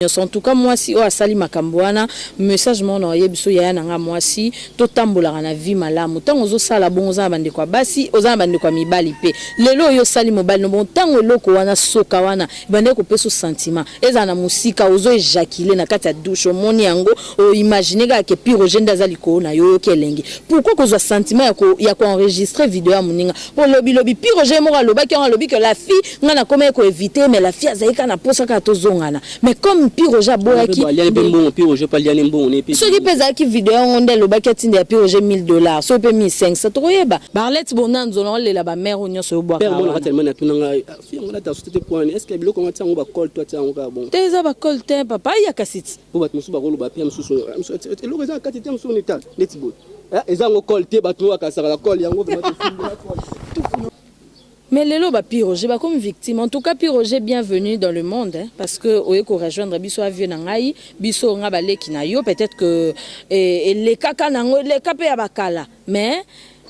Nyonso. En tout cas mwasi oyo asali makambo wana, message moko na oyebi so yaya na nga mwasi, totambolaka na vie malamu. Ntango ozosala bongo, oza na bandeko ya basi, oza na bandeko ya mibali mpe. Lelo oyo osali mobali no bongo, ntango eloko wana soka wana ebandaki kopesa sentiment, ezala na mosika, ozo éjaculer na kati ya douche, omoni yango, oimagine kaka ke Piroger nde aza likolo na yo, oyoki elengi. Pourquoi kozwa sentiment ya koenregistrer video ya moninga? Mpo lobilobi Piroger moko alobaki yango, alobi ke la fille, nga nakomaki koéviter, mais la fille azali kaka na posa kaka tozongana. Mais comme Piroger aboyaki, soki mpe ezalaki video yango nde alobaki atinda ya Piroger 1000 $, soki mpe 1500, tokoyeba. Barlet Bonanzo na olela bamare oyo nyonso oyobwaka. Te, eza bacol te, papa, ayaka siti. Po bato mosusu bakoloba mpe mosusu eloko eza na kati te, mosusu neta neti boye eza yango col te, bato oyo bakasaka na col yango. Mais lelo ba Piroger bakomi victime. En tout cas Piroger, bienvenue dans le monde, hein, parce que oye ko rejoindre biso avieux na ngai, biso nga baleki na yo, peut-être que elekaka nango, eleka mpe ya bakala, mais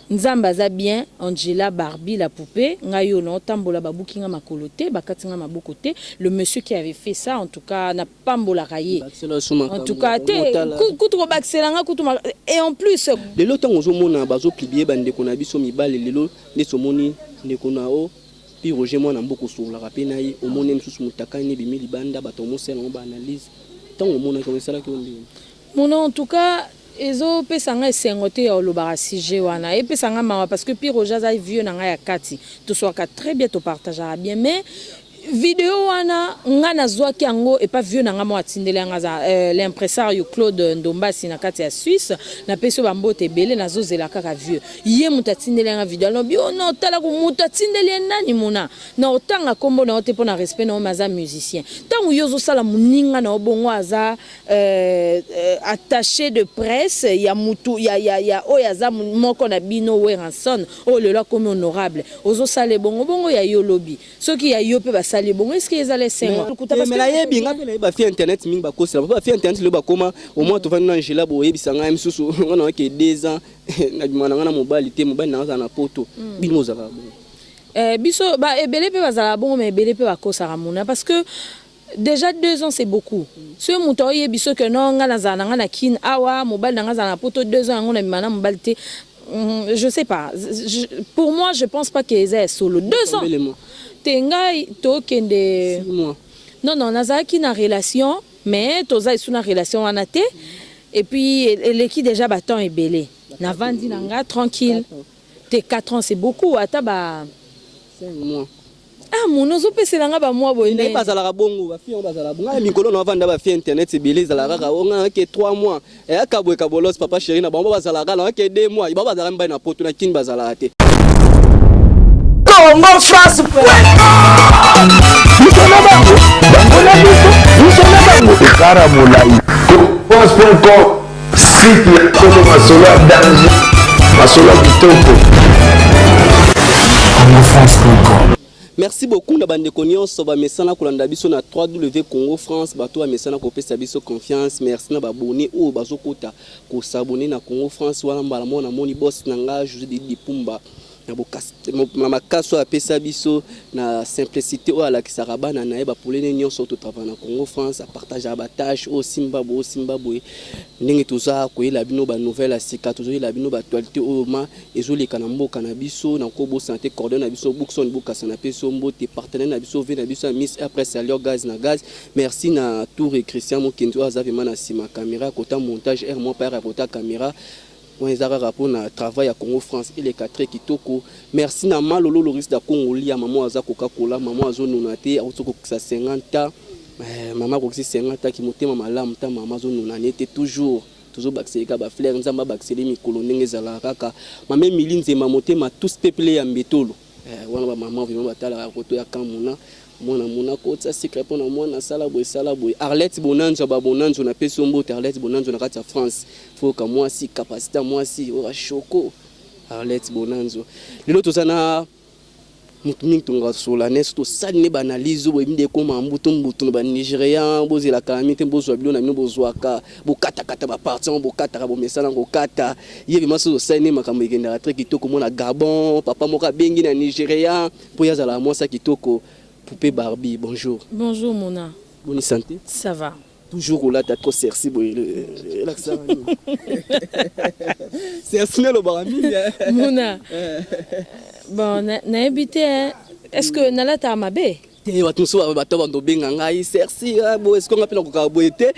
Nzambe aza bien. Angela Barbie la poupée, ngai oyo naotambola, babuki nga makolo te, bakati nga maboko te. Le monsieur qui avait fait ça, en tout cas napambolaka ye, en tout cas te kutu kobakisela nga kutu et en plus. Lelo ntango ozomona bazopublier bandeko na biso mibale, lelo ndeti omoni ndeko na o Pi Roger, mwana mboka, osololaka mpe na ye, omoni mosusu motakani ebimi libanda, bato omosala yango baanalyse, ntango omonaki yango, esalaki yo ndenge? Mona, en tout cas ezopesa ngai esengo te ya olobaka sujet wana, epesa ngai mawa, parce que Pi Roger aza vieux na ngai ya kati, toswaka très bien, topartageaka bien. Mais video wana, nga nazwaki yango epa vieux na nga moko atindeli yanga, aza l'impresario Claude Ndombasi na kati ya Suisse. Napesi oyo bambote ebele, nazozela kaka vieux. Ye moto atindeli yanga video, alobi: "O no, otalaka moto atindeli ye nani?" Mona na otanga nkombo na yo te mpo na respect na yo, mais aza musicien. Ntango yo ozosala moninga na yo bongo, aza attaché de presse ya mutu ya oyo aza moko na bino, Werrason, oyo lelo akomi honorable, ozosala ebongo bongo ya yo, lobi soki ya yo mpe basali ebongo, eske ezala esengo? Mais nayebi, nga mpe nayebi bafille internet mingi bakosela. Bafille internet lelo bakoma au moins, tovandi na Angela, boyebisa ngai mosusu, nga nawaki 2 ans nabima na nga na mobali te, mobali na nga azala na Poto. Bino ozalaka bongo? Biso ba ebele mpe bazalaka bongo, mais ebele mpe bakosaka mona, parce que déjà 2 ans, c'est beaucoup. Soki moto aoyebi soki no, nga nazala na nga na Kine awa, mobali na nga azala na Poto, 2 ans yango nabima na mobali te, je sais pas, pour moi je pense pas que eza ya solo 2 ans te. Ngai tokende, non, nazalaki na relation, mais toza esu na relation wana te. Et puis eleki déjà batemps ebele, navandi na nga tranquille te. 4 ans, c'est beaucoup, ata ba 5 mois. Ah, mono ozopesela nga bamwa boye. Naye bazalaka bongo, bafille yango bazalaka bongo. Ngai mikolo na bavanda, bafille internet ebele ezalaka kaka o nga nake 3 mois, eyaka boye, kabolos papa chéri na bango bazalaka na nake 2 mois, bango bazalaka mibali na Poto, na Kini bazalaka te. Congo France. Biso na bango, bango na biso, biso na bango, ekara molai. France.com, site ya solo, masolo ya danger, masolo ya kitoko. CongoFrance.com. Merci beaucoup na bandeko nyonso bamesana kolanda biso na 3W Congo France, bato bamesana kopesa biso confiance. Merci na baabonnés oyo bazokota kos'abonner na Congo France wana. Mbala moko namoni boss na nga José de Dipumba na makasi oyo apesa biso, na simplicité oyo alakisaka bana na ye bapolene nyonso oyo totravaille na Congo France, apartageaka batâche oyo simba boye, osimba boye, ndenge toza koyela bino banouvelle ya sika, tozoyela bino baactualité oyo ma ezoleka na mboka na biso. Na kobosana te cordon na biso Bukson Bukasa, na peso mbote, partenaire na biso, ve na biso ya Miss Apress Alior Gaz na Gaz. Merci na Tour et Christian Mokendi oyo aza vraiment na nsima caméra, kota montage r moi père ya kota caméra wana, eza kaka mpona travail ya Congo France eleka très kitoko. Merci na Malolo Loris da Congo lia, mama aza Coca-Cola, mama azonuna te, auti kokokisa 50 ans. Mama akokisi 50 ans, motema malamu ta mama azonuna ne te, toujours tozobakisela kaka bafleur, Nzambe abakiseli mikolo ndenge ezalaka kaka. Mama Emili Nzemba, motema tous peuple ya Mbetolo, wana bamama vraiment batalaka koto ya Kamuna, mwana mona kotisa secret mpona mwana, asala boye, esala boye. Arlette Bonanzo, babonanzo, napesi yo mbote. Arlette Bonanzo na kati ya France, foyoka mwasi capacité ya mwasi oyo ashoko. Arlette Bonanzo, lelo toza na motu mingi, tongaka sola ne so tosali ne baanalyse oyo boyebi nde ekóma mbutu mbutu na banigérien. Bozelaka mi te, bozwa bilo na bino, bozwaka, bokatakata baparti yango, bokataka, bomesana kokata ye vraiment. So tosali ne makambo ekendaka très kitoko. Mona Gabon, papa moko abengi na Nigéria mpo ye azalaka mwasi ya kitoko. Poupée Barbie, bonjour. Bonjour Mona. Boni santé? Ça va. Toujours kolata trop sexy boye, elakisaka nini? Sexy nde elobaka mingi. Muna, bon, nayebi te, est ce que nalataka mabe? Te, bato mosusu, bato bando obenga ngai sexy boye, siko nga mpe nakokaka boye te.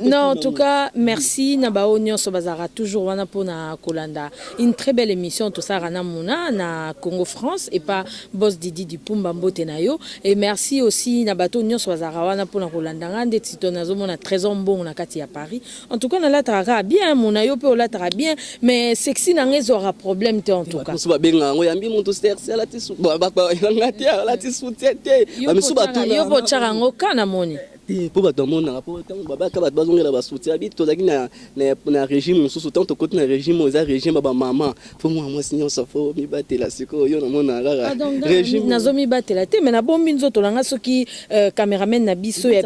Non, en tout cas merci na bao nyonso bazalaka toujours wana mpona kolanda une très belle émission tosalaka na Muna na Congo France et pas boss Didi Dipumba. Mbote na yo et merci aussi na bato nyonso bazalaka wana mpona kolanda nga. Ndeti to nazomona Trésor Mbongo na kati ya Paris. En tout cas nalataka kaka bien. Muna, yo mpe olataka bien, mais sexy na nga ezwaka problème te en tout cas. Mosusu babenga yango yambi moto sexy alati nga te, alati soutien te. Bamisu batuna yo mpo otyaka yango ka na moni. Te, mpo bato bamonaka, mpo ntango babaka bato bazongela basoutien abi tozalaki na régime mosusu. Ntango tokoti na régime oyo eza régime ya bamama, fo mwana mwasi nyonso fo mibatela. Sikoyo yo namonaka kaka régime. Nazomibatela te, mais nabombi nzoto na nga. Soki cameraman na biso ya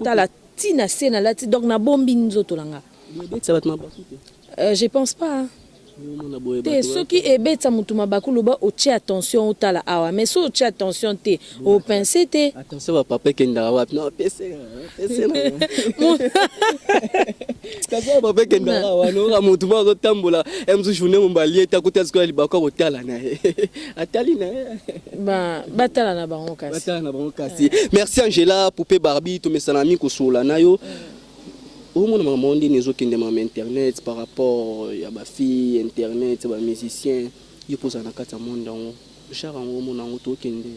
tala ntina se nalati, donc nabombi nzoto na nga. Ebetisa bato mabaku te? Je pense pas te. Soki ebetisa motu mabaku, loba otie attention, otala awa, mais so otie attention te, opense te. Attention, bapapa ekendaka wapi? Na pese pese, kasi papa ekendaka wana oka motu moko azotambola mosu journée mobali ete akuti azikoya libako akotala na ye, atali na ye. Batala na bango kasi. Batala na bango kasi. Merci Angela Poupée Barbie. Tomesana mi kosola na yo. Omona makambo ndeni ezokende, mama internet, par rapport ya bafille internet, ya bamusicien. Yo mpo ozala na kati ya monde yango, genre yango, omona yango tokende?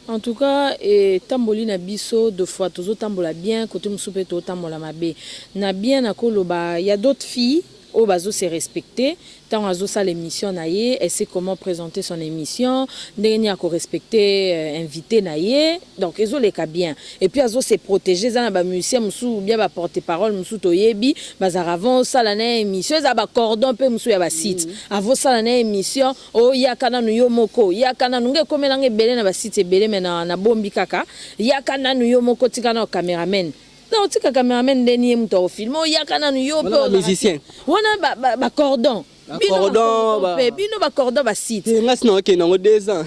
En tout cas etamboli na biso, deux fois tozotambola bien, côté mosusu mpe tozotambola mabe. Na bien nakoloba, ya d'autres filles oyo bazo se respecter. Ntango azosala émission na ye, elle sait comment présenter son émission, ndenge nini akorespecte invité na ye, donc ezoleka bien. Et puis azo se protéger. Eza na bamusicien mosusu bien, baporte parole mosusu toyebi, bazalaka avant osala na émission, eza bacordon mpe mosusu ya basite. Avant osala na émission, oyaka nanu yo moko, yaka nanu. Nge ekomelanga ebele na basite ebele, mais nabombi kaka. Yaka nanu yo moko, tika na cameraman na otika cameraman ndeni ye moto akofilme. Oyaka nanu yo mpe. Musicien. Wana bacordon. Bacordon. Bino bacordon basite. Nga sina okende yango 2 ans.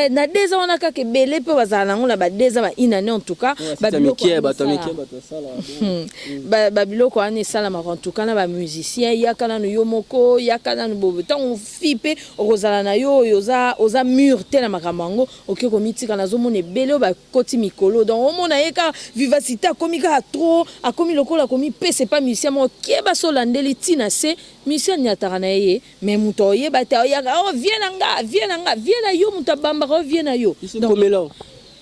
Na 2 ans wana kaka, ebele mpe bazala nango na ba 2 ans, ba une année. En tout cas babiloko wana esalamaka. En tout cas na bamusicien, yaka nanu yo moko, yaka nanu bobe. Ntango fi mpe okozala na yo oyo oza mûr te na makambo yango, okoki komitika. Nazomona ebele oyo bakoti mikolo, donc omona ye kaka vivacité, akomi kaka trop, akomi lokola akomipesa epa musicien moko. Keba, so olandeli ntina se musicien aniataka na ye, mais moto oyeba te, oyaka o vie na nga, vie na nga, vie na yo, moto abambaka o vie na yo.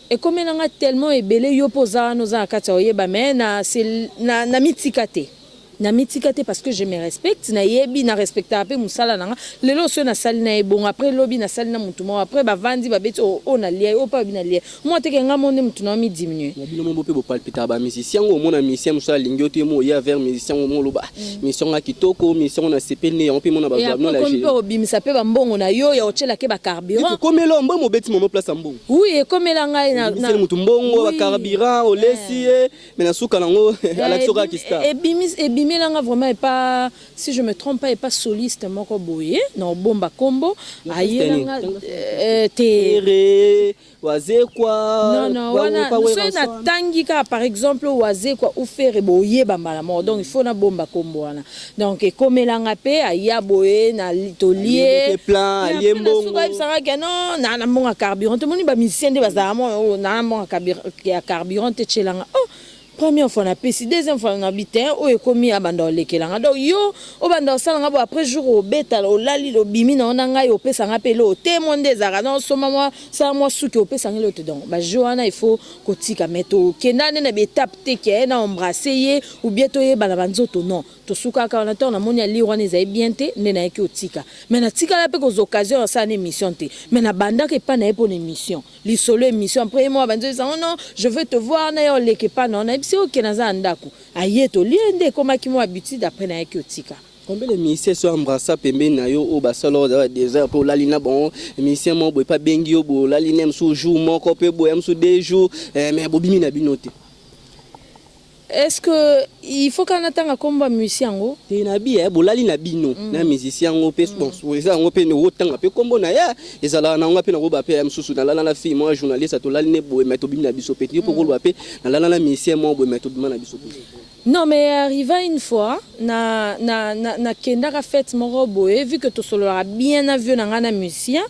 Ekomelanga tellement ebele. Yo mpo oza wana, oza na kati ya oyeba, mais na mitika te, na mitika te, parce que je me respecte. Nayebi na respectaka mpe mosala na nga. Lelo soki nasali na ye bongo, après lobi nasali na motu moko, après bavandi babeti oyo nalia, oyo mpe babi nalia mwa teke nga mo nde motu na mi diminue. Na bino mo mpe bopalpitaka bamusicien yango. Omona musicien mosusu alingi yo te, mo oya vers musicien ngo, mo oloba musicien nga kitoko, musicien ngo nasepeli ne yango mpe mona bazwa bino. Mpe obimisa mpe bambongo na yo ya otielake bacarburant. Ekomela mbongo, mobeti momo place ya mbongo? Oui, ekomela ngai. Motu mbongo, bacarburant, olesi ye, mais na suka nango alakisi kaka kistar. Ebimelanga vraiment epa, si je me trompe pas, epa soliste moko boye na obomba kombo, ayelanga te. Wazekwa? Non, non, wana soki natangi kaka par exemple Wazekwa ou Ferre, boyeba mbala moko. Donc il faut nabomba kombo wana. Donc ekomelanga mpe, aya boye na tolie. Plan alie mbongo. Ayebisaka ke non, na mbongo ya carburant. Tomoni bamusicien nde bazalaka mo na mbongo ya carburant te, tielanga. Oh, première fois napesi, deuxième fois nabi te, oyo ekomi abanda olekelanga. Donc yo obanda osalanga bo, après jour obeta, olali, obimi na yo na ngai, opesanga mpe eloko te. Mo nde ezalaka na osomba mwa sala mwa suki, opesanga eloko te. Donc bajour wana il faut kotika, mais tokenda nde na baétape te ke na embrasse ye ou bien toyebana banzoto. Non, tosukaka wana. Ntango namoni alire wana ezali bien te, nde nayaki otika. Mais natikala mpe kozwa occasion asala na émission te, mais nabandaka epa na ye mpo na émission, lisolo émission. Après ye moko abandi oyebisa: "Non, je veux te voir." Na ye oleka epa na yo, nayebisi oke, naza na ndako, aye, tolie, nde ekomaki mwa habitude. Après nayaki otika. Combien de musiciens so embrassa pembeni na yo oyo basala oyo ozala désert mpe olali na bango? Musicien moko boye mpe abengi yo boye, olali na mosusu jour moko mpe boye, mosusu 2 jours, mais bobimi na bino te? Est-ce que il faut kaka natanga nkombo ya musicien yango? Te, na bi bolali na bino na musicien yango mpe. Bon, eza yango mpe otanga mpe nkombo na ye, ezalaka nango mpe nakoba mpe ya mosusu. Nalala na fille moko journaliste, tolali ne boye, mais tobimi na biso mpe te. Mpo koloba mpe nalala na musicien moko boye, mais tobima na biso mpe. Non, mais arriva une fois na nakendaka fête moko boye, vu que tosololaka bien na vieux na ngai na musicien,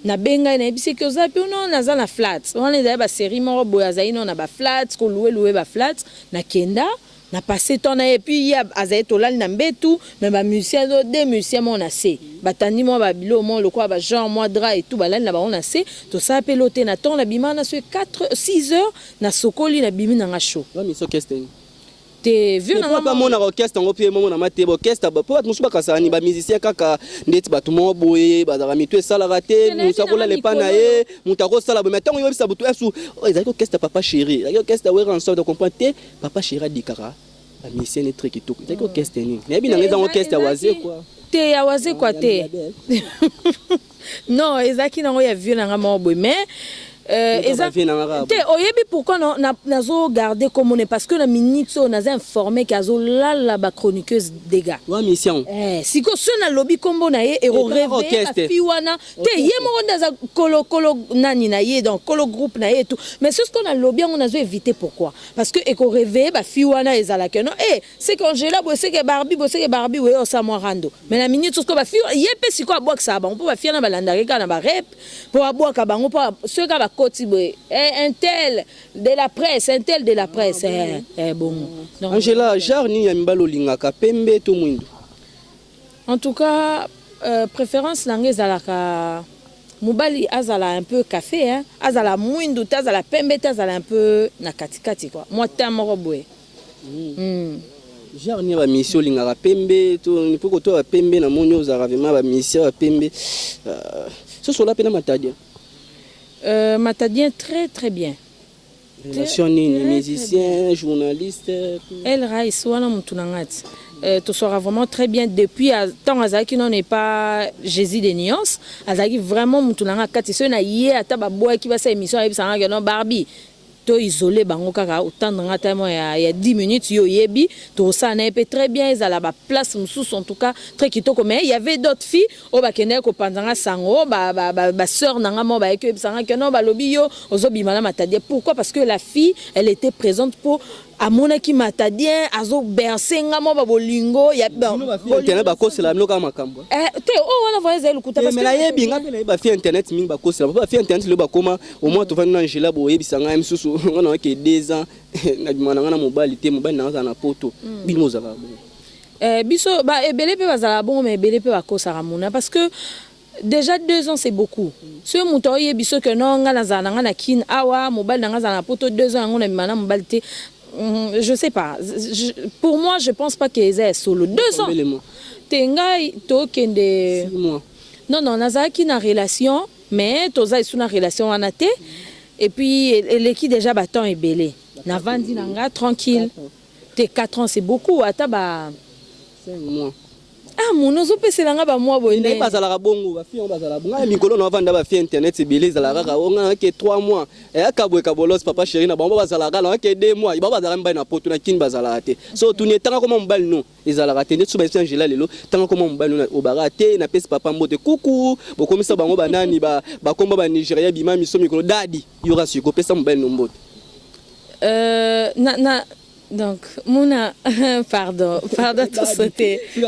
nabengai, nayebisi eke oza mpe no naza na flat wana, ezali basérie moko boye, azali no na baflat, kolouer baflat. Nakenda na passe temps na ye, puis ye azali, tolali na mbetu, mais bamusicien, deux musicien moko na se, batandi mwa babilo moko lokola bagenre mwa drap et tout, balali na bango na se. Tosala mpe lo te na ntongo, nabima na so 4 6 heures, nasokoli, nabimi nanga chaud. Te, vieux na nga amonaka orchestre yango mpe moko na mateba orchestre, mpo bato mosusu bakasaka ni bamusicien kaka ndeti bato moko boye bazalaka mitu esalaka te. Mosu akolala epa na ye, moto akosala boye, mais ntango oyebisa butu esu ezalaki orchestre Papa Chéri, ezalaki orchestre Wera ensemble, comprendre te. Papa Chéri adikaka bamusicien ne très kitoko. Ezalaki orchestre nini? Nayebi nanga eza orchestre ya Wazekwa. Te, ya Wazekwa te, non, ezalaki nango ya vieux na nga moko boye, mais eza te. Oyebi pourquoi nazogarde komone? Parce que na minute oyo naza informé ke azolala bachroniqueuse dégâts. Wa mission. Sikoyo so nalobi nkombo na ye, ekoréveiller bafi wana te. Ye moko nde aza kolo kolo nani na ye, donc kolo groupe na ye et tout. Mais so sikoyo nalobi yango, nazo éviter. Pourquoi? Parce que ekoréveiller bafi wana, ezalaka non e c'est que Angela boye, c'est que Barbie boye, c'est que Barbie oye osala mwa rando. Mais na minute sikoyo bafi ye mpe sikoyo abwakisaka bango, mpo bafi wana balandaka kaka na barep mpo abwaka bango, mpo soki kaka bakoti boye, un tel de la presse, un tel de la presse, bongo. Angela, genre nini ya mibali olingaka, pembe to mwindu? En tout cas, préférence na ngai ezalaka mobali azala un peu café, hein? Azala mwindu te, azala pembe te, azala un peu na katikati quoi, mwa teint moko boye. Genre nini ya bamusicien olingaka, pembe to mpo koto ya pembe? Namoni ozalaka vraiment bamusicien ya pembe. Sosola mpe na Matadien. Matadien, très très bien. Relation nini, musicien, journaliste? El Rice wana mutu na nga ti toswaka vraiment très bien depuis ntango azalaki nano epa Jésus de Nuance. Azalaki vraiment mutu na nga kati. Soki na ye ata babwaki basala émission, ayebisanga ke non, Barbie, to isole bango kaka, otendre nga ta ya 10 minutes, yo oyebi, tokosala na ye mpe très bien. Ezala baplace mosusu, en tout cas très kitoko. Mais il y avait d'autres filles oyo bakendaki kopanza nga sango, basœur na nga moko bayaki oyebisa nga ke non, balobi yo ozobima na Matadien. Pourquoi? Parce que la fille, elle était présente mpo amonaki Matadien azoberse nga mwa babolingo ya Internet bakosela bino kaka makambo. Te, oyo wana voyage ezali lokuta. Mais nayebi, nga mpe nayebi bafille internet mingi bakosela, po bafille internet lelo bakoma au moins. Tovandi na Angela, boyebisa ngai mosusu, nga nawaki 2 ans nabima na nga na mobali te, mobali na nga azala na poto. Bino ozalaka bongo? Biso ebele mpe bazalaka bongo, mais ebele mpe bakosaka mona, parce que déjà 2 ans, c'est beaucoup. Soki moto aoyebi soki no nga nazala na nga na Kine awa, mobali na nga azala na poto, 2 ans yango nabima na mobali te, je sais pas, pour moi, je pense pas que eza ya solo 2 ans te. Ngai tokende, non, nazalaki na relation, mais toza esu na relation wana te. Et puis eleki déjà batemps ebele, navandi na nga tranquille te. 4 ans, c'est beaucoup, ata ba 5 mois. Ah, mono ozopesela nga bamwa boye. Nde bazalaka bongo, bafille yango bazalaka bongo. Ngai mikolo na bavanda, bafille internet ebele ezalaka kaka o nga nake 3 mois, eyaka boye kabolos papa chéri na bango bazalaka na nake 2 mois. Bango bazalaka mibali na poto, na Kini bazalaka te. So otuni etanga koma mobali no ezalaka te. Nde so bayebisi Angela lelo tanga koma mobali no obaka te. Napesi papa mbote kuku, bokomisa bango banani, bakomba banigéria bima miso mikolo dadi yoka siko opesa mobali no mbote. Na donc muna, pardon, pardon, tosauter te,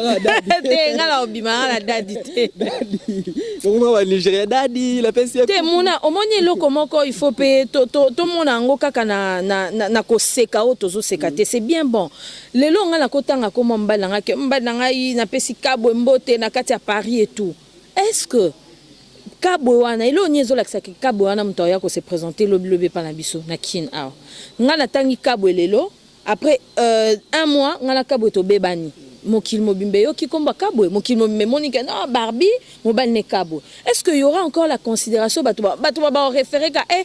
nga na obima nga na dadi te. Okoma banigéria dadi napesi. Te, muna, omoni eloko moko, il faut mpe tomona yango kaka na koseka oyo tozoseka te, c'est bien bon. Lelo nga nakotanga komwa mobali na ngai ke mobali na ngai napesi kabwe mbote na kati ya Paris et tout. Est ce que kabwe wana, eloko nini ezolakisaka kabwe wana moto aya kose présenter lobilobi epa na biso na Kine awa? Nga natangi kabwe lelo, après un mois nga na kabwe tobebani. Mokili mobimba eyoki kombo ya Kabwe, mokili mobimba emoni que non Barbie mobali ne Kabwe. Est-ce que y aura encore la consideration batu ba batu ba bao referer ka eh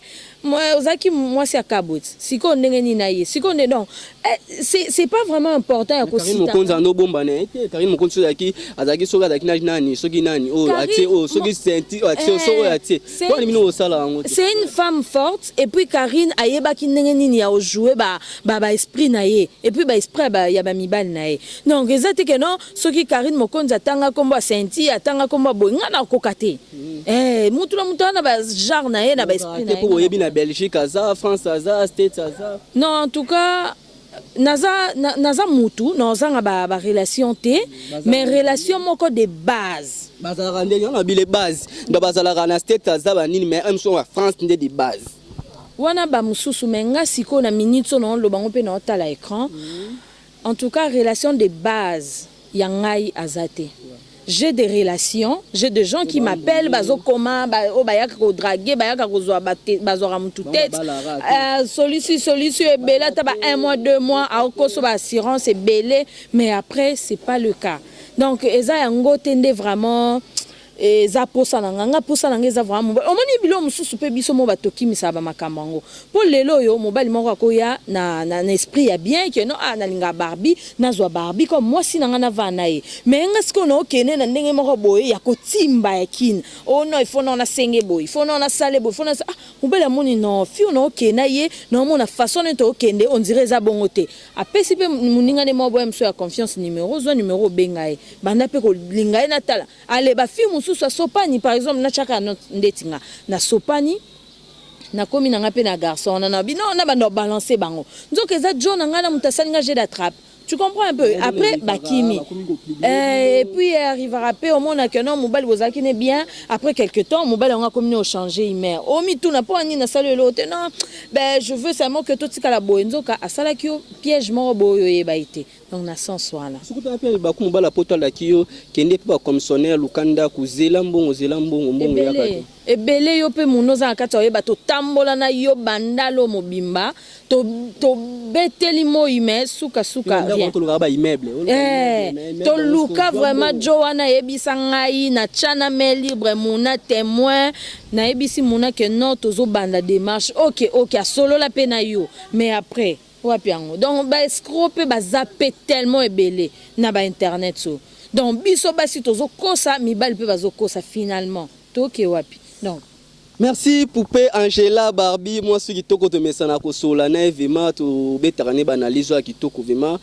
ozalaki mwasi ya Kabwe ti sikoyo ndenge nini na ye sikoyo nde donc eh, c'est c'est pas vraiment important ya ko Carine citer Mokonzi ando bomba na ye te. Carine Mokonzi soki azalaki azalaki soki azalaki na nani soki nani oyo atie oyo soki ceinture oyo atie soki oyo atie. C'est Pona bino bosala yango te. C'est une femme forte et puis Carine ayebaki ndenge nini ya ko jouer ba ba ba esprit na ye et puis ba esprit ya ba ya ba mibali na ye. Donc eza te que non soki Carine Mokonzi atanga kombo ya Sainty atanga kombo ya boye nga nakoka te. Eh mutu na mutu aza na ba genre na ye na ba esprit na Te ye. po boyebi na Belgique aza, France aza, States aza. Non en tout cas naza naza mutu naozanga ba ba relation te mais relation moko de base. Bazalaka ndenge wana bile base donc bazalaka na state aza ba nini mais un ya France nde de base. Wana ba mususu mais nga sikoyo na minutes oyo nao loba ngo pe nao tala ecran en tout cas relation de base ya ngai aza te. J'ai des relations, j'ai des gens qui m'appellent, bazo koma, ba, oyo bayaka ko draguer, bayaka kozwa ba te, bazwaka mutu tete. Euh, solution, solution ebele ata ba un mois, deux mois, aokoso ba assurance ebele, mais après c'est pas le cas. Donc eza yango te nde vraiment eza posa na nga, nga posa na nga eza vraiment mobali. Omoni biloko mosusu pe biso mo bato tokimisaka ba makambo yango. Po lelo oyo mobali moko akoya na, na, na esprit ya bien que non ah nalingaka Barbie, Nazwa Barbie comme mwasi na nga navanda na ye mais nga sikoyo nao kende na ndenge moko boye ya kotimba ya kin oh non il faut nao nasenge boye il faut nao nasale boye il faut na ah mobali amoni non fille oyo nao kende na ye nao mona façon neti okende on dirait eza bongo te apesi pe moninga ne moko boye mosusu ya confiance numero zwa numero obenga ye banda pe kolinga ye natala ale ba fille mosusu asopani par exemple natiaka ndeti nga nasopani. Nakomi na nga pe na garçon wana na bino na banda balancer bango nzoka eza djo na nga na mutu asali nga jeu d'attrape tu comprends un peu après bakimi eh, et puis arrivera pe omona que non mobali bozalaki ne bien après quelque temps mobali yango akomi ne ochanger humeur omituna mpo nini nasali eloko te non ben je veux seulement que totikala boye nzoka asalaki yo piège moko boye oyeba ye te. Donc na sens wana. Soki otala pe libaku mobali ya poto alaki yo kende pe ba commissionnaire luka ndaku zela mbongo zela mbongo mbongo eyaka Ebele te. ebele yo pe muna oza na kati ya oyeba totambola na yo bandal oyo mobimba to tobeteli moyi mais suka suka Ndako rien. wana tolukaka ba immeuble oluka Eh immeuble mais immeuble yango toluka soki ozwa vraiment mbongo. djo wana ayebisa ngai na tia na main libre muna temoin nayebisi muna que non tozo banda demarche ok ok asolola pe na yo mais après Wapi yango donc ba escroc pe baza pe tellement ebele na ba internet oyo donc biso basi tozo kosa mibali pe bazo kosa finalement toke wapi donc. Merci poupee Angela Barbie mwasi kitoko tomesana kosolola naye vraiment tobetaka ne ba analyse oyo ya kitoko vraiment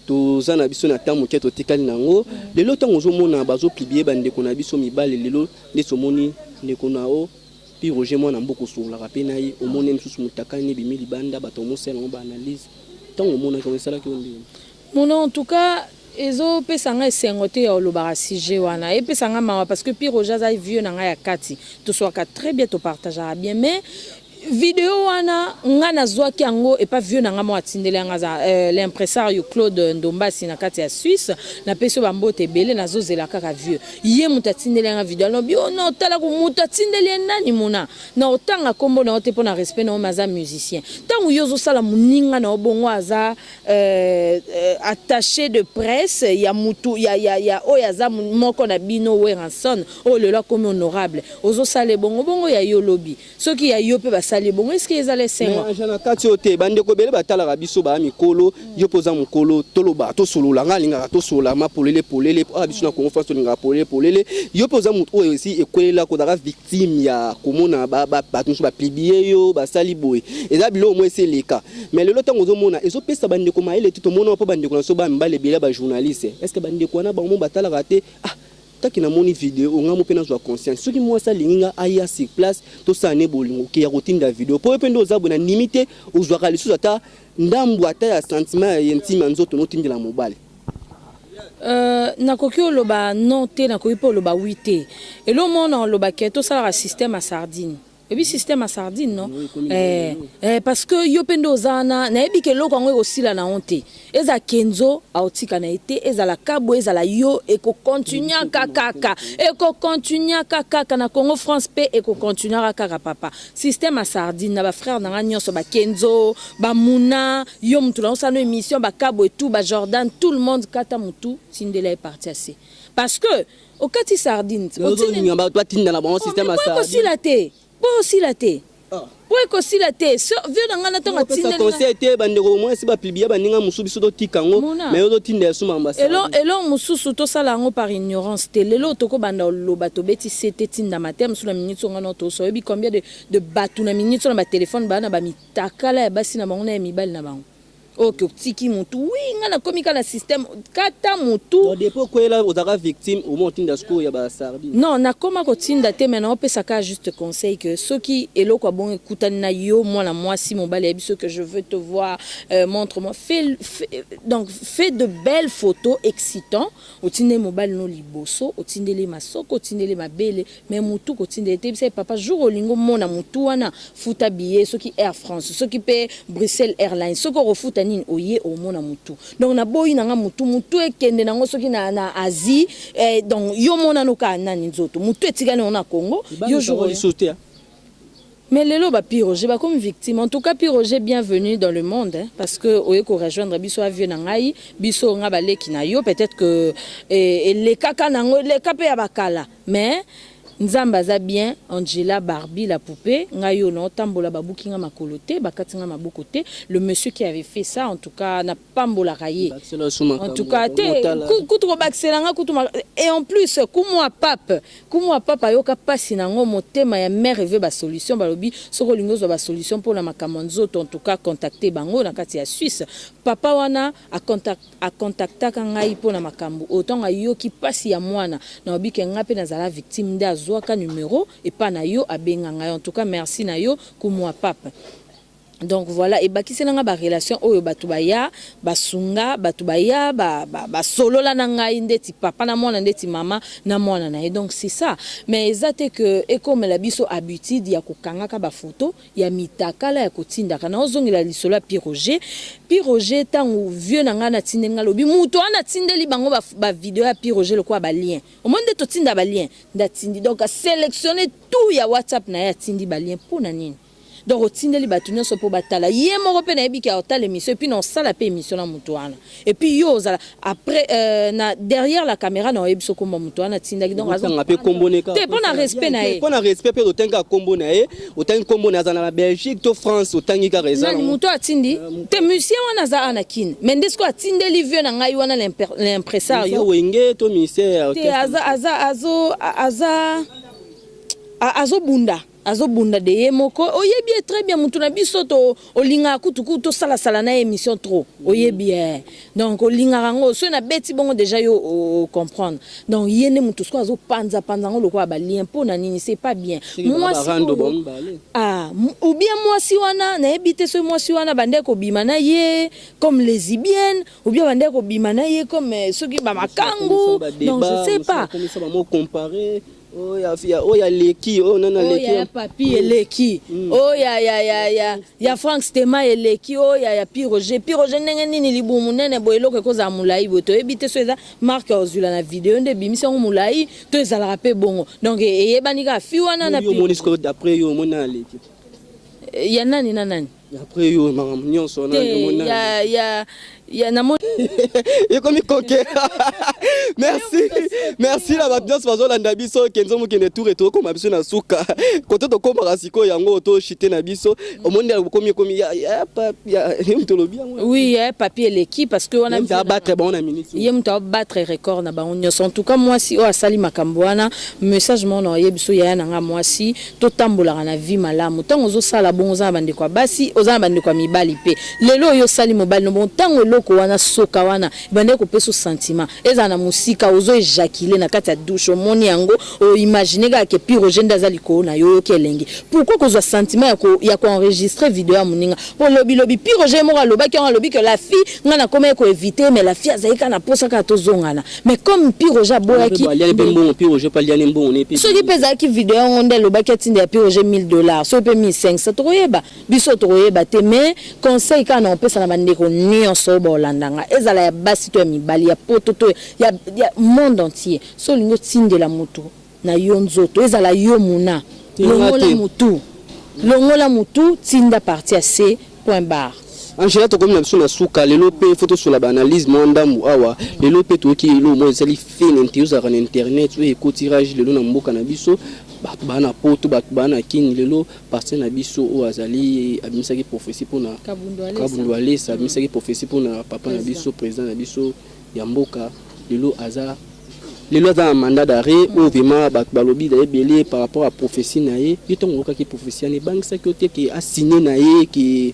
toza na biso na temps moke totikali na yango lelo ntango ozomona bazo publier ba ndeko na biso mibali lelo ndeti omoni ndeko na yo Pi Roger mwana mboka osololaka pe na ye omoni ye misusu mutakani ebimi libanda batu bamosala yango ba analyse tango omonaki yango esalaki yo ndenge nini? Mon en tout cas ezo pesa nga esengo te ya olobaka sujet wana epesa nga mawa parce que pi Roger aza vieux na nga ya kati tosolaka très bien to partageaka bien mais video wana nga nazuaki yango epa vieux na nga moko atindeli nga aza euh, l'impresario Claude Ndombasi na kati ya Suisse napesi yo ba mbote ebele nazozela kaka vieux Ye mutu atindeli nga video alobi oh non tala ku mutu atindeli ye nani muna na otanga kombo na yo te pona respect na yo mais aza musicien tangu yo ozosala muninga na yo bongo aza euh, euh, attaché de presse ya mutu ya, ya, ya oyo aza moko na bino Werrason oyo lelo akomi honorable ozosala ebongo bongo ya yo lobi Soki ya yo pe basali yo bongo est ce que ezala esengo? Mais Angela na kati oyo te ba ndeko ebele batalaka biso ba mikolo yo pe oza mukolo toloba tosolola nga alingaka tosolola ma polele polele awa biso na Congo France tolingaka polele polele yo pe oza mutu oyo esi ekwelela kozalaka victime ya komona ba bato mosusu ba publier yo basali boye eza biloko moko esi eleka mais lelo tango ozomona ezopesa ba ndeko mayele te tomona po ba ndeko na biso ba mibali ebele ya ba journaliste est ce que ba ndeko wana bango batalaka te ah Tant que namoni video oyo nga moko pe nazwa conscience soki mwasi alingi nga aya sur place tosala ne bolingo que ya kotinda video po yo pe nde oza boye na ndimi te ozwaka lisusu ata ndambu ata ya sentiment ya intime ya nzoto no otindela mobali. Euh nakoki oloba non te nakoki pe oloba oui te eloko moko na oloba ke tosalaka système ya sardine. Oyebi système ya sardine, non? Oui, ekomi Parce que yo mpe nde oza wana, nayebi ke eloko yango ekosila na yo te. Eza Kenzo aotika na ye te, ezala kabo, ezala yo, ekokontinuaka kaka, ekokontinuaka kaka na Congo France mpe ekokontinuaka kaka. Papa, système ya sardine na bafrère na nga nyonso, bakenzo, bamuna, yo mutu na osala no émission, bakabo et tout, bajordan, tout le monde, kata mutu, tindela ye parti ase, parce que okati sardine. Ozolinga bato batinda na bango système ya sardine. Ekosila te, mpo osila te, mpo ekosila te. So vieux na ngai na ntango opesa atindeli conseil te. Bandeko mwasi bapublier baninga mosusu, biso totika yango. Mona. Mais ozotinda ya suma elo ambassadeur. Elo mosusu tosala yango par ignorance te. Lelo tokobanda oloba, tobeti se te, tindama te mosusu na miniti oyo. Nga na toso oyebi combien de bato na miniti oyo na batelefone baa na bamitakala ya basi na bango na ya mibali na bango. Oke, otiki motu. Wi, nga nakomi kaka na système kata motu. Donc depuis okwela, ozalaka victime, omoi otinda sikoyo ya basardine? Non, nakoma kotinda te, mais naopesa kaka juste conseil que soki eloko ya bongo ekutani na yo, mwana mwasi, mobali ayebi so que je veux te voir, montre-moi, fais, donc fais de belles photos excitant, otindeli mobali no liboso, otindeli masoko, otindeli mabele, mais motu kotindeli te. Bisa ye: papa, jour olingi omona motu wana, futa billet, soki Air France, soki mpe Bruxelles Airlines, soki okofuta nini, oye omona motu. Donc naboyi nanga motu, motu ekende nango soki na Asie, donc yo monano kaka nani nzoto, motu etikali nango na Congo. Yo jour lisusu te. Mais lelo ba Piroger bakomi victime. En tout cas, Piroger, bienvenue dans le monde, hein, parce que oye ko rejoindre biso, avieux na ngai, biso nga baleki na yo. Peut-être que elekaka nango, eleka mpe ya bakala, mais Nzambe aza bien. Angela Barbie la poupée, ngai oyo naotambola, babuki nga makolo te, bakati nga maboko te. Le monsieur qui avait fait ça, en tout cas napambolaka ye. En tout cas te, kutu kobakisela nga kutu. Et en plus, kumwa pape, kumwa pape ayoka mpasi nango, motema ya mare eve basolution. Balobi soki olingi ozwa basolution mpona makambo ya nzoto, en tout cas contacte bango na kati ya Suisse. Papa wana akontaktaka ngai mpona makambo oyo. Ntango ayoki mpasi ya mwana, nayobi ke ngai mpe nazala victime, nde azwaka numero epa na yo, abenga ngai. En tout cas merci na yo, kumwa pape. Donc voilà, ebakisi nanga barelation oyo bato baya basunga, bato baya basolola na ngai ndeti papa na mwana, ndeti mama na mwana na ye. Donc c'est ça. Mais eza te ke ekomela biso habitude ya kokangaka bafoto ya mitakala ya kotindaka. Naozongela lisolo ya Piroger. Piroger, ntango vieux na ngai natindeli ngai, lobi moto wana atindeli bango bavideo ya Piroger lokola balien. Omoni nde totinda balien, nde atindi, donc asélectionne tout ya WhatsApp na ye, atindi balien. Mpo na nini? Donc otindeli bato nyonso mpo batala. Ye moko mpe nayebi ke aotala émission, et puis na osala mpe émission na moto wana, et puis yo ozala après na derrière la caméra, na oyebi so komba moto wana atindaki. Donc otanga mpe kombo ne te, mpo na respect na ye. Mpo na respect mpe, otangi kaka kombo na ye, otangi kombo na ye, aza na Belgique to France, otangi kaka eza. Nani moto atindi te? Musicien wana aza ana Kine, mais nde sikoyo atindeli vieux na ngai wana, l'impresario. Wenge to ministère? Te, aza aza azo aza azobunda, azobunda de ye moko. Oyebi ye très bien, mutu na biso to olingaka kutuku, tosalasala na ye émission trop, oyebi ye. Donc olingaka yango, soki nabeti bongo déjà yo ocomprendre. Donc ye nde mutu sikoyo azopanzapanza yango lokola balien. Mpo na nini? C'est pas bien. Mwasi oyo, ah, ou bien mwasi wana, nayebi te soki mwasi wana bande kobima na ye comme lesbienne, ou bien bande kobima na ye comme soki bamakangu, donc je sais pas. Oyo aleki, oyo nani aleki? Ya papi eleki, oyo ya Frank Stema eleki, oyo ya Piroger. Piroger ndenge nini libumu monene boye, eloko ekozala molai boye? Toyebi te so eza marque ozwila na video nde ebimisi yango molai, to ezalaka mpe bongo. Donc eyebani kaka fi wana na Omoni sikoyo, d'après yo, omoni nani aleki? Ya nani na nani? Après yo, makambo nyonso. Te, ya namoni. Ekomi koke. Merci, merci na bato nyonso bazolanda biso. Kenzo Mokende tour, tokóma biso na suka kote tokómaka sikoyo yango, toshite na biso. Omoni okomi, ekomi moto olobi yango. Oui, ya papier eleki, parce que wana abattre bango na minute. Ye moto abattre record na bango nyonso. En tout cas, mwasi oyo asali makambo wana, message moko na oyebi so yaya na nga mwasi, totambolaka na vie malamu. Ntango ozosala bongo, oza na bandeko ya basi. Oza na bandeko ya mibali mpe lelo oyo osali mobali no bongo, ntango eloko wana, soka wana ebandaki kopesa sentiment, ezala na mosika, ozo éjaculer na kati ya douche, omoni yango, oimagine kaka ke Piroger nde aza likolo na yo, oyoki elengi. Pourquoi kozwa sentiment ya koenregistrer video ya moninga? Mpo lobilobi Piroger moko alobaki yango, alobi ke la fille, ngai nakomaki koéviter, mais la fille azali kaka na posa kaka tozongana. Mais comme Piroger aboyaki, soki mpe ezalaki video yango nde alobaki atinda ya Piroger 1000 $, soki mpe 1500, tokoyeba, biso tokoyeba te. Mais conseil kaka na kopesa na bandeko nyonso oyo baolanda nga, ezala ya basi to ya mibali, ya poto to ya monde entier, so olingi otindela motu na yo nzoto, ezala yo muna, longola motu, longola motu, tinda partie ya c, point barre. Angela, tokomi na biso na suka. Lelo mpe fo tosola baanalyse mwa ndambu awa. Lelo mpe toyoki elo mwa ezali fene nte ozalaka na internet oyo ekoti rage lelo na mboka na biso. Bato baa na poto, bato baa na Kini. Lelo pasteur na biso oyo azali abimisaki prophétie mpona Kabundu Alesa, abimisaki prophétie mpona papa na biso, président na biso ya mboka. Lelo aza na mandat d'arrêt oyo vraiment bato balobi na ebele par rapport à prophétie na ye. Yo, ntango oyokaki prophétie wana, ebangisaki yo te ke asigne na ye ke?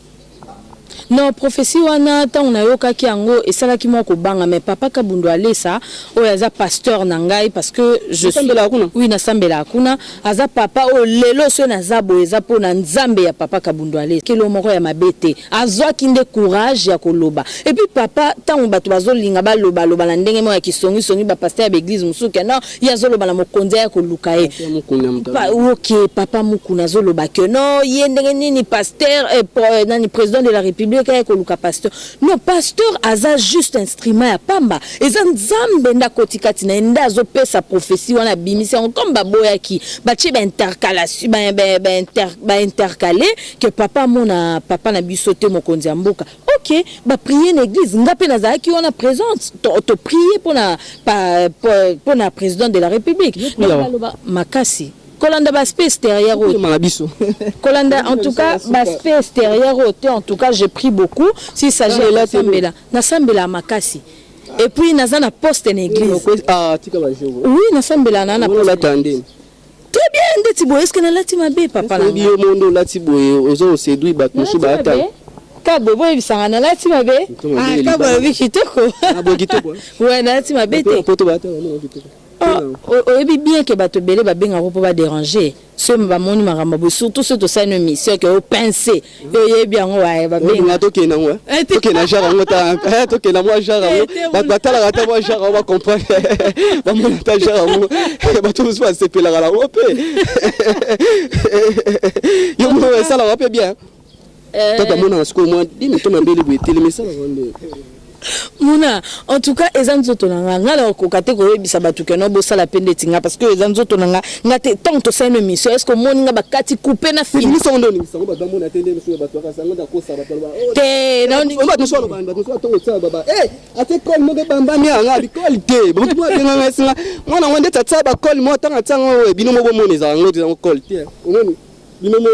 Non, prophétie wana, ntango nayokaki yango, esalaki mwa kobanga. Mais papa Kabundu Alesa oyo aza pasteur na ngai, parce que je suis, oui, nasambelaka kuna. Aza papa oyo lelo soki naza boye, eza mpona Nzambe ya papa Kabundu Alesa. Kelo moko ya mabe te, azwaki nde courage ya koloba. Et puis papa, ntango bato bazolinga balobaloba na ndenge moko ya kisongisongi, bapasteur ya baeglise mosusu, ke non, ye azoloba na mokonzi aya koluka ye. Ok, papa Mukuna azoloba ke non, ye ndenge nini pasteur, nani, président de la République aya koluka pasteur? Non, pasteur aza juste instrument ya pamba. Eza Nzambe nde akoti kati na ye, nde azopesa prophétie wana, abimisi yango. Comme baboyaki, batie baintercalation, baintercale ke papa amona papa na biso te, mokonzi ya mboka. Ok, baprier na église, nga mpe nazalaki wana présente, toprier mpona président de la République. Baloba makasi kolanda baaspect extérieur oyo, kolanda en tout cas baaspect extérieur oyo te. En tout cas, j'ai pris beaucoup. S'il s'agit ya nasambela, nasambela makasi. Et puis naza na poste na église. Oui, nasambela na poste. Très bien, ndeti boye. Est-ce que nalati mabe, papa? Na yo mondo olati boye, oza oséduire bato mosusu baata. Kabo, boyebisanga nalati mabe. Kabo alobi kitoko. Ouais, nalati mabe te. Oyebi bien ke bato ebele babengaka mpo badéranger soki bamoni makambo boye, surtout soki tosali no émission ke opince, oyebi yango waye. Babenga tokende yango, tokende genre yango, tokende mwa genre yango. Bato batalaka ata mwa genre yango, bacomprendre, bamona ata genre yango. Bato mosusu basepelaka nango mpe. Yo mono esalaka mpe bien to bamonaka sikoyo mwa dimi to mabele boye etelemi, esalaka nde. Muna, en tout cas eza nzoto na nga. Nga na okoka te koyebisa bato ke no, bosala mpe ndeti nga, parce que eza nzoto na nga. Nga te, ntango tosali no émission, est ce que omoni nga bakati coupe na film? Sango nde oningisango, bato bamona te nde mosusu bato bakasango nakosa bato. Te. Bato mosusu baloba, bato mosusu batongo tia baba ate kole moko ebambami yanga bikole te. Bato mo abenganga esinga mwana ngo ndeti atia bakole mo, ntango atia ngo, bino mo bomona ezala ngo te, yango kole te. Omoni bino mo.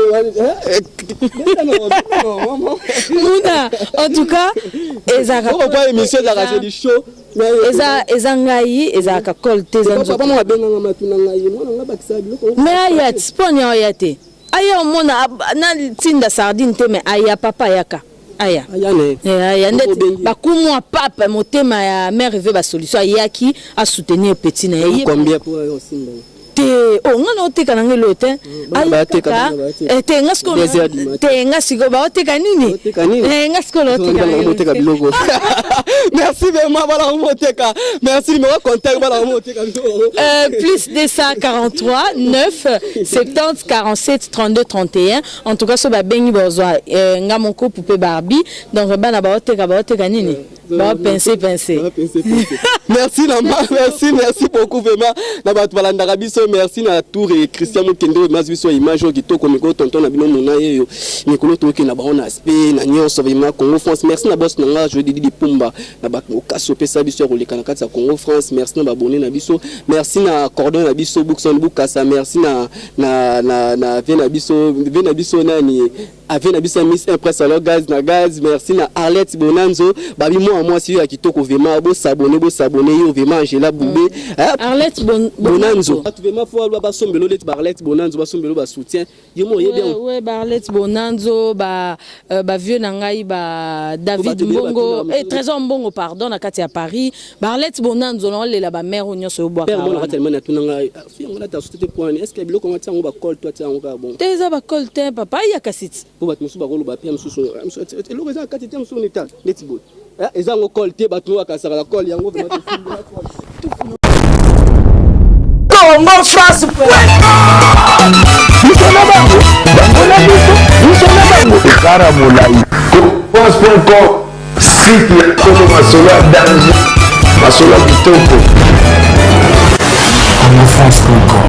Muna, en tout cas ezalaka pa émission ezalaka, c'est du show. Eza ngai, ezalaka kole te, eza nzoto. Papa abenganga matuna ngai mwana nga bakisa biloko. Mais aya ti mponi aya te, aya omona natinda sardine te. Mais aya, papa ayaka, aya. Aya ndeti bakumwa pape motema ya mare ve basolution, ayaki asoutenir petit na ye te. O nga na oteka na nga elo te. Te, nga sikoyo te, nga sikoyo baoteka nini? Nga sikoyo naoteka biloko. Merci vraiment, bala moteka. Merci, numéro contact, bala moteka. Plus 243 9 70 47 32 31. En tout cas, so babengi, bozwa nga moko, Poupée Barbie. Donc bana baoteka, baoteka nini, baopense pense. Merci na merci, merci beaucoup vraiment na bato balandaka biso. Merci na tour et Christian Mokende oyo masi biso image oyo kitoko. Mikolo tonton na bino mona ye yo, mikolo tokende bango na aspect na nyonso vraiment Congo France. Merci na boss na nga Joe Didi Pumba na bato okasi opesa biso ya koleka na kati ya Congo France. Merci na babone na biso, merci na cordon na biso Bookson Bukasa, merci na ve na biso, ve na biso nani, ave na biso ya Miss Impress, alors gaz na gaz. Merci na Arlette Bonanzo, babi mwa mwasi oyo ya kitoko vraiment. Bosabone, bosabone. S'abonner yo vraiment, Angela Boubé. Arlette Bonanzo. Bato vraiment faut basombelo neti Barlette Bonanzo, basombelo basoutien yo mo oyebi yango. Ouais, Barlette Bonanzo, ba ba vieux na ngai, ba David Mbongo, eh, Trésor Mbongo, pardon, na kati ya Paris. Barlette Bonanzo, na olela ba mère oyo nyonso obwaka. Père mona kati Allemagne atunanga fi yango nata sote te poani, est ce que biloko ngo atia yango bakole to atia yango kaka bon? Te, eza bakole te, papa, ayaka siti. Po bato mosusu bakoloba pe mosusu eloko eza na kati te, mosusu neta neti boye eza yango kole te, bato oyo bakasaka na kole yango vraiment. Congo France. Biso na bango, bango na biso, biso na bango ekara molai. France.com, site ya solo, masolo ya danger, masolo ya kitoko.